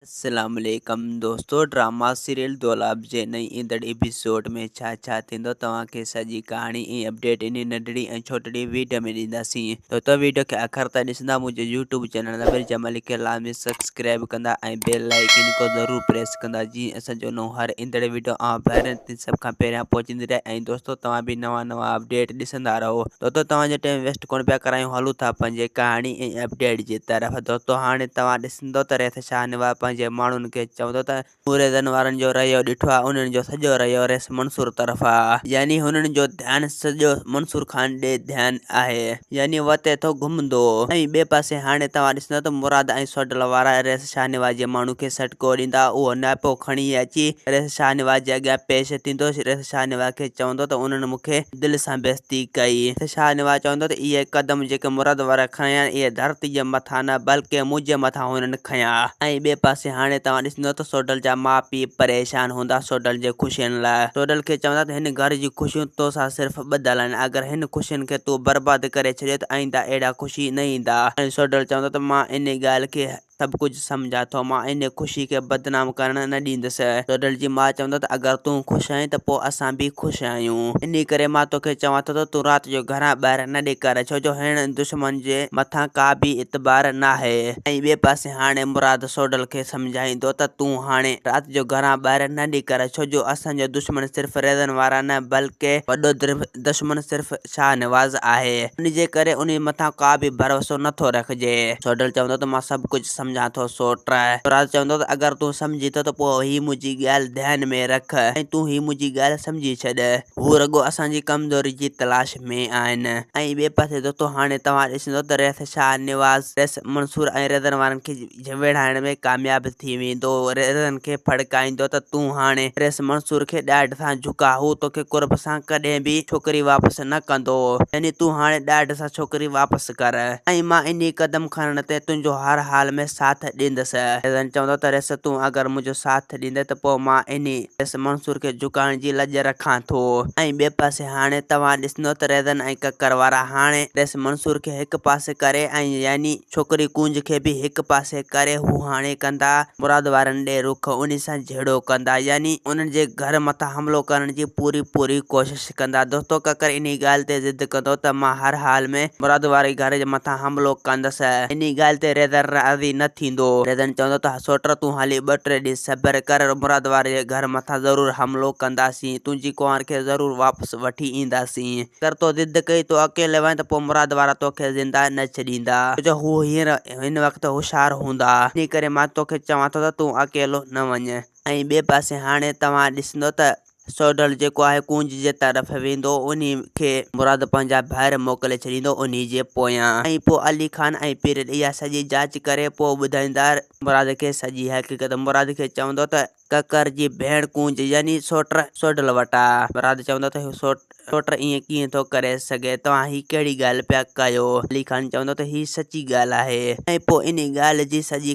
اسلام عليڪم دوستو ڊراما سيريل دولاب جي نئين ايندڙ ايپيسوڊ ۾ ڇا ڇا ٿيندو توهان کي سڄي ڪهاڻي ۽ اپڊيٽ انهي ننڍڙي ۽ ڇوٽڙي ويڊيو ۾ ڏينداسين دوستو ويڊيو کي آخر تائين ڏسندا منهنجي يوٽيوب چينل نبيل جمالي کي لازمي سبسڪرائب ڪندا ۽ بيل آئيڪن کي ضرور پريس ڪندا جيئن اسان جو نئون هر ايندڙ ويڊيو اوهان ڀائرن تائين سڀ کان پهريان پهچندي رهي ۽ دوستو توهان به نوان نوان اپڊيٽ ڏسندا رهو دوستو توهان جو ٽائيم ويسٽ ڪونه پيا ڪرايون هلون ٿا پنهنجي ڪهاڻي ۽ اپڊيٽ جي طرف دوستو هاڻي توهان ڏسندو ته ريس شاهنواز پنهنجي ماڻهن کي چوندو ته مون ريزن وارن جو رهيو ڏٺو آ، انهن جو سڄو رهيو ريس منصور طرف آ. يعني هنن جو ڌيان سڄو منصور خان ڏي ڌيان آهي. يعني وتي ٿو گهمندو. ۽ ٻئي پاسي هاڻي توهان ڏسندو ته مراد ۽ سوڍل وارا ريس شاهنواز جي ماڻهن کي سٽڪو ڏيندا. اهو نياپو کڻي اچي ريس شاهنواز جي اڳيان پيش ٿيندو. ريس شاهنواز کي چوندو ته انهن مون کي دل سان بيعزتي ڪئي. شاهنواز چوندو ته اهي قدم جيڪي مراد وارا کنيا آهن، اهي ڌرتي جي مٿان نه بلڪه منهنجي مٿان هنن کنيا. ۽ ٻئي پاسي هاڻي توهان ڏسندو ته سوڍل جا ماء پيء پريشان هوندا سوڍل جي خوشين لاء. سوڍل کي چوندا ته هن گهر جون خوشيون توسان صرف ٻڌل آهن، اگر هن خوشين کي تون برباد ڪري ڇڏيو ته آئنده اهڙا خوشي نه ايندا. ۽ سوڍل چوندو ته مان انهي ڳالهه کي. سڀ ڪجهه سمجهان ٿو، مان انهيء خوشيء کي بدنام ڪرڻ نه ڏيندس. سوڍل جي ماء چوندو ته اگر تون خوش آهين ته پوء اسان به خوش آهيون. انهيء ڪري مان توکي چوان ٿو ته تون رات جو گهران ٻاهر نه نڪر، ڇو جو هن دشمن جي مٿان ڪا به اعتبار ناهي. ۽ ٻئي پاسي هاڻي مراد سوڍل کي سمجهائيندو ته تون هاڻي رات جو گهران ٻاهر نه نڪر، ڇو جو اسان جو دشمن صرف ريزن وارا نه بلڪه وڏو دشمن صرف شاهنواز آهي، ان جي ڪري انهي مٿان ڪا به ڀروسو نه ٿو رکجي. سوڍل چوندو ته مان سڀ ڪجهه سمجهان ٿو سوٽ. مراد چوندو ته اگر تون سمجهين ٿو ته پوء هي منهنجي ڳالهه ڌيان ۾ رک ۽ تون هي منهنجي ڳالهه سمجهي ڇڏ. هو رڳو اسان جي ڪمزوري جي تلاش ۾ آهن. ۽ ٻئي پاسي دوستو هاڻي توهان ڏسندو ته ريس شاهنواز، ريس منصور ۽ ريزن وارن کي ويڙهائڻ ۾ ڪامياب ٿي ويندو. ريزن کي ڦڙڪائيندو ته تون هاڻي ريس منصور کي ڏاڍ سان جهڪاء، هو توکي قرب سان ڪڏهن به ڇوڪري واپس نه ڪندو. يعني تون هاڻي ڏاڍ سان ڇوڪري واپس ڪر ۽ مان انهي قدم کڻڻ تي تنهنجو هر حال ۾ ساٿ ڏيندس. ريزن چوندو ته ريس تون اگر منهنجو ساٿ ڏيندين ته پوء مان انهي ريس منصور کي جهڪائڻ جي لڄ رکان ٿو. ۽ ٻئي پاسي هاڻي توهان ڏسندو ته ريزن ۽ ڪڪر وارا هاڻي ريس منصور کي هڪ پاسي ڪري ۽ يعني ڇوڪري ڪونج کي به هڪ پاسي ڪري هو هاڻي ڪندا مراد وارن ڏي رخ انهي سان جهيڙو ڪندا يعني انهن جي گهر مٿان حملو ڪرڻ جي پوري پوري ڪوشش ڪندا دوستو ڪڪر انهي ڳالهه تي ضد ڪندو ته مان هر حال ۾ مراد واري گهر جي مٿان حملو ڪندس انهي ڳالهه تي ريزن راضي نه ٿيندو ريزن چوندو ته سوٽ تون هالي ٻه ٽي ڏينهن صبر ڪر مراد واري جي گهر مٿان ضرور حملو ڪنداسين تنهنجي ڪنوار کي ضرور واپس وٺي اينداسين. اگر تو ضد ڪئي تو اڪيلي وڃ ته پوء مراد وارا توکي زنده نه ڇڏيندا، ڇو جو هو هينئر هن وقت هوشيار هوندا، انهي ڪري مان توکي چوان ٿو ته تون اڪيلو نه وڃ. ۽ ٻئي پاسي هاڻي توهان ڏسندو ته سوڍل جيڪو آهي ڪونج جي طرف ويندو، انهي کي مراد پنهنجا ڀائر موڪلي ڇڏيندو انهي جي پويان، ۽ پوء علي خان ۽ پيرل اها سڄي جاچ ڪري پوء ٻڌائيندا مراد کي سڄي حقيقت، مراد کي چوندو ته. ڪڪر جي ڀيڻ ڪونج يعني سوٽ سوڍل وٽ آ. مراد چوندو ته هي سوٽ ائين ڪيئن ٿو ڪري سگهي، توهان هي ڪهڙي ڳالهه پيا ڪيو؟ علي خان چوندو ته هي سچي ڳالهه آهي. ۽ پوء انهي ڳالهه جي سڄي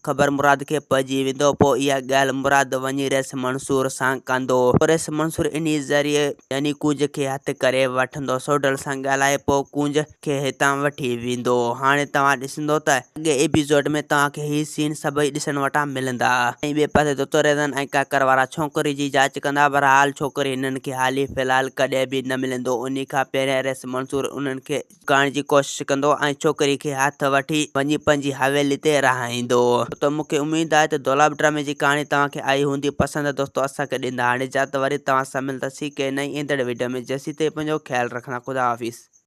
خبر مراد کي پئجي ويندو. پوء اها ڳالهه مراد وڃي رئيس منصور سان ڪندو. پوء رئيس منصور انهي ذريعي يعني ڪونج کي هٿ ڪري وٺندو. سوڍل سان ڳالهائي پوء ڪونج کي هتان وٺي ويندو. هاڻي توهان ڏسندو ته اڳئين ايپيسوڊ ۾ توهان کي هي سين سڀئي ڏسڻ وٽان ملندا. ۽ ٻئي پاسي دتوريزن ۽ ڪاڪر وارا ڇوڪري جي جاچ ڪندا. بهرحال ڇوڪري هنن کي حالي في الحال ڪڏهن به نه ملندو. انهي کان پهريان رئيس منصور انهن کي جهڪائڻ جي ڪوشش ڪندو ۽ ڇوڪري کي هٿ وٺي وڃي پنهنجي حويلي تي رهائيندو. دوستو مون کي اميد آهي ته دولاب ڊرامي جي ڪهاڻي توهان کي آئي هوندي پسند. دوستو اسان کي ڏيندا هاڻي اجازت وري توهان سان ملنداسين ڪنهن نئين ايندڙ وڊيو ۾ جيسين تائين پنهنجو خيال رکندا خدا حافظ.